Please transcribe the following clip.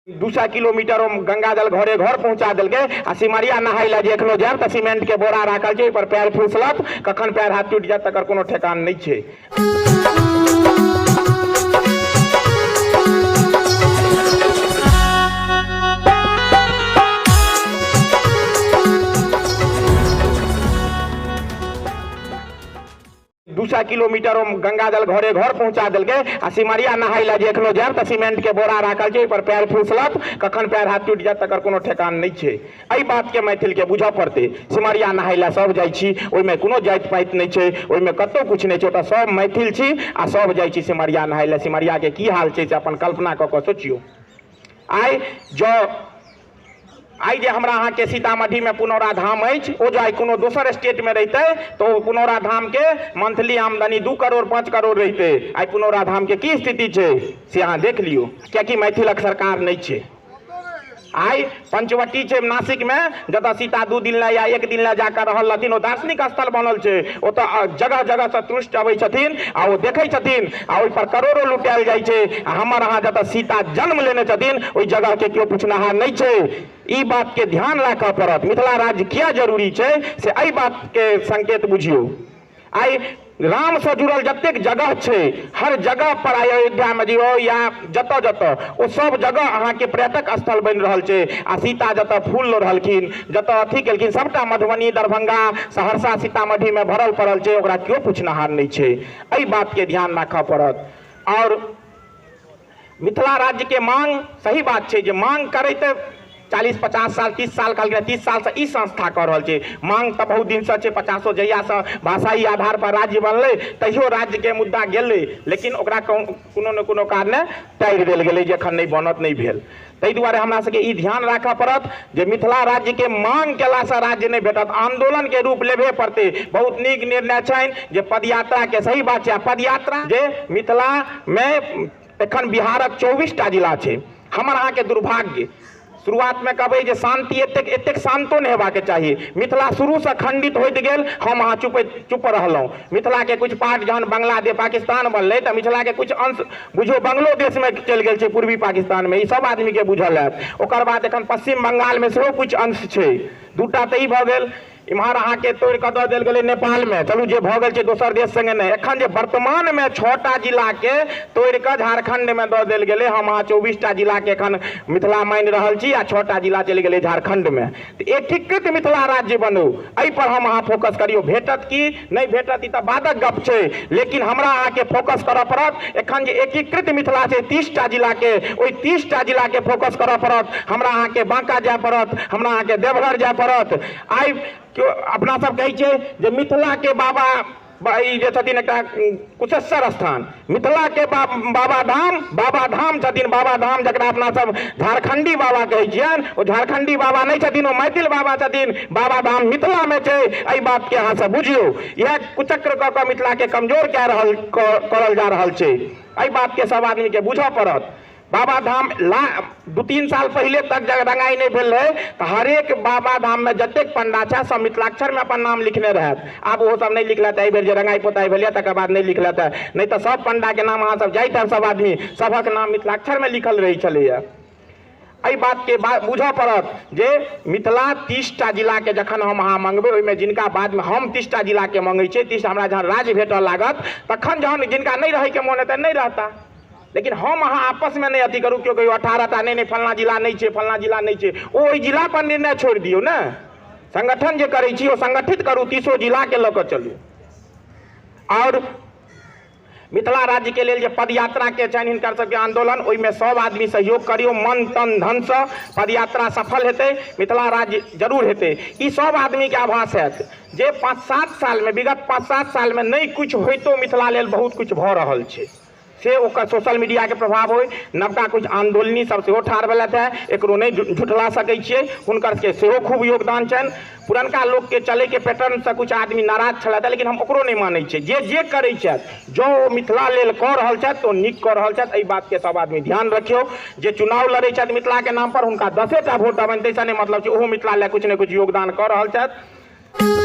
200 kilometre ओ गंगाजल घरे घर पहुंचा देलकै। आ सिमरिया नहाय लए जे एखनो जायब तऽ सीमेंट के बोरा राखल छै, ओहि पर पैर फुसलत, कखन पैर हाथ टूटि जायत तकर कोनो ठेकान नहि छै। 200 किलोमीटर ओ गंगाजल घरे घर पहुंचा देलकै। आ सिमरिया नहाय लए जे एखनो जायब तऽ सीमेंट के बोरा राखल छै, ओहि पर पैर फुसलत, कखन पैर हाथ टूटि जायत तकर कोनो ठेकान नहि छै। एहि बातके मैथिलके बुझऽ पड़तै। सिमरिया नहाय लए सब जाइ छी, ओहिमे कोनो जाति पाति नहि छै, ओहिमे कतहु किछु नहि छै, ओतऽ सब मैथिल छी आ सब जाइ छी सिमरिया नहाय लए। सिमरियाके की हाल छै से अपन कल्पना कऽ कऽ सोचियौ। आइ जँ आइ जे हमरा अहाँके सीतामढ़ीमे पुनौरा धाम अछि, ओ जँ आइ कोनो दोसर स्टेटमे रहितै तऽ ओ पुनौरा धामके मंथली आमदनी 2 करोड़ 5 करोड़ रहितै। आइ पुनौरा धामके की स्थिति छै से अहाँ देख लियौ, कियाकि मैथिलक सरकार नहि छै। आइ पंचवटी छै नासिकमे, जतऽ सीता 2 दिन लए या 1 दिन लए जाकऽ रहल रहथिन, ओ दार्शनिक स्थल बनल छै। ओतऽ जगह जगहसँ टूरिस्ट अबै छथिन आ ओ देखै छथिन आ ओहिपर करोड़ो लुटायल जाइ छै। आ हमर अहाँ जतऽ सीता जन्म लेने छथिन ओहि जगहके केओ पुछनाहार नहि छै। ई बातके ध्यान राखऽ पड़त। मिथिला राज्य किया जरूरी छै से एहि बातके संकेत बुझियौ। आइ रामसँ जुड़ल जतेक जगह छै हर जगह पर आइ अयोध्यामे जइयौ या जतऽ जतऽ, ओ सब जगह अहाँके पर्यटक स्थल बनि रहल छै। आ सीता जतऽ फूल लोढ़लखिन, जतऽ अथी केलखिन, सबटा मधुबनी, दरभंगा, सहरसा, सीतामढ़ीमे भरल पड़ल छै, ओकरा केओ पुछनाहार नहि छै। एहि बातके ध्यान राखऽ पड़त। आओर मिथिला राज्यके मांग सही बात छै जे मांग करैत 40 50 साल 30 साल कहलकै, 30 सालसँ ई संस्था कऽ रहल छै। मांग तऽ बहुत दिनसँ छै, 50 जहियासँ भाषाई आधार पर राज्य बनलै तहियो राज्यके मुद्दा गेलै, लेकिन ओकरा कोनो ने कोनो कारणे टारि देल गेलै जे एखन नहि बनत, नहि भेल। ताहि दुआरे हमरा सबके ई ध्यान राखऽ पड़त जे मिथिला राज्यके मांग केलासँ राज्य नहि भेटत, आन्दोलनके रूप लेबहे पड़तै। बहुत नीक निर्णय छनि जे पदयात्राके, सही बात छै। आ पदयात्रा जे मिथिलामे एखन बिहारक 24टा जिला छै, हमर अहाँके दुर्भाग्य शुरुआतमे कहबै जे शान्ति एतेक एतेक शान्तो नहि हेबाक चाही। मिथिला शुरूसँ खण्डित होइत गेल, हम अहाँ चुप रहलहुँ। मिथिलाके किछु पार्ट जहन बांग्लादेश पाकिस्तान बनलै तऽ मिथिलाके किछु अंश बुझियौ बांग्लोदेशमे चलि गेल छै, पूर्वी पाकिस्तानमे, ई सब आदमीके बुझल हैत। ओकर बाद एखन पश्चिम बंगालमे सेहो किछु अंश छै। 2टा तऽ ई भऽ गेल। इम्हर अहाँके तोड़ि कऽ दऽ देल गेलै नेपालमे, चलू जे भऽ गेल छै दोसर देश सङ्गे नहि। एखन जे वर्तमानमे 6टा जिलाके तोड़ि कऽ झारखण्डमे दऽ देल गेलै, हम अहाँ 24टा जिलाके एखन मिथिला मानि रहल छी आ 6टा जिला चलि गेलै झारखण्डमे। तऽ एकीकृत मिथिला राज्य बनू, एहिपर हम अहाँ फोकस करियौ। भेटत कि नहि भेटत ई तऽ बादक गप छै, लेकिन हमरा अहाँके फोकस करऽ पड़त। एखन जे एकीकृत मिथिला छै 30टा जिलाके, ओहि 30टा जिलाके फोकस करऽ पड़त। हमरा अहाँके बांका जाय पड़त, हमरा अहाँके देवघर जाय पड़त। आइ केओ अपना सब कहै छै जे मिथिलाके बाबा ई जे छथिन एकटा कुशेश्वर स्थान, मिथिलाके बाबा धाम, बाबा धाम छथिन, बाबा धाम जकरा अपना सब झारखंडी बाबा कहै छियनि, ओ झारखंडी बाबा नहि छथिन, ओ मैथिल बाबा छथिन। बाबा धाम मिथिलामे छै, एहि बातके अहाँ सब बुझियौ। इएह कुचक्र कऽ कऽ मिथिलाके कमजोर कए रहल करल जा रहल छै, एहि बातके सब आदमीके बुझऽ पड़त। बाबा धाम ला 2-3 साल पहिले तक जब रंगाई नहि भेल रहै तऽ हरेक बाबा धाममे जतेक पंडा छै सब मिथिलाक्षरमे अपन नाम लिखने रहथि। आब ओहो सब नहि लिखलथि, एहि बेर जे रंगाई पोताई भेल यऽ तकर बाद नहि लिखलथि हँ, नहि तऽ सब पंडाके नाम अहाँ सब जाइत हैब, सब आदमी सभक नाम मिथिलाक्षरमे लिखल रहै छलैए। एहि बातके बुझऽ पड़त जे मिथिला 30टा जिलाके जखन हम अहाँ मङ्गबै, ओहिमे जिनका बादमे हम 30टा जिलाके मङ्गै छियै, 30 हमरा जहन राज्य भेटऽ लागत तखन जहन जिनका नहि रहैके मोन हेतै नहि रहता, लेकिन हम अहाँ आपसमे नहि अथी करू। केओ कहियो 18टा नहि, नहि फल्लाँ जिला नहि छै, फल्लाँ जिला नहि छै, ओ ओहि जिला पर निर्णय छोड़ि दियौ ने। संगठन जे करै छी ओ संगठित करू, 30 जिलाके लऽ कऽ चलू। आओर मिथिला राज्यके लेल जे पदयात्राके छनि हिनकर सबके आन्दोलन, ओहिमे सब आदमी सहयोग करियौ मन तन धनसँ, पदयात्रा सफल हेतै, मिथिला राज्य जरूर हेतै। ई सब आदमीके आभास हैत जे 5-7 सालमे, विगत 5-7 सालमे नहि किछु होइतो मिथिला लेल बहुत किछु भऽ रहल छै, से ओकर सोशल मीडियाके प्रभाव होइ, नवका किछु आन्दोलनी सब सेहो ठाढ़ भेलथि हेँ, एकरो नहि झुठला सकै छियै, हुनकर सबके सेहो खूब योगदान छनि। पुरनका लोकके चलैके पैटर्नसँ किछु आदमी नाराज छलथि हेँ, लेकिन हम ओकरो नहि मानै छियै। जे जे करै छथि, जँ ओ मिथिला लेल कऽ रहल छथि तऽ ओ नीक कऽ रहल छथि, एहि बातके सब आदमी ध्यान रखियौ। जे चुनाव लड़ै छथि मिथिलाके नामपर हुनका 10टा वोट देबनि, ताहिसँ नहि मतलब छै, ओहो मिथिला लए किछु ने किछु योगदान कऽ रहल छथि।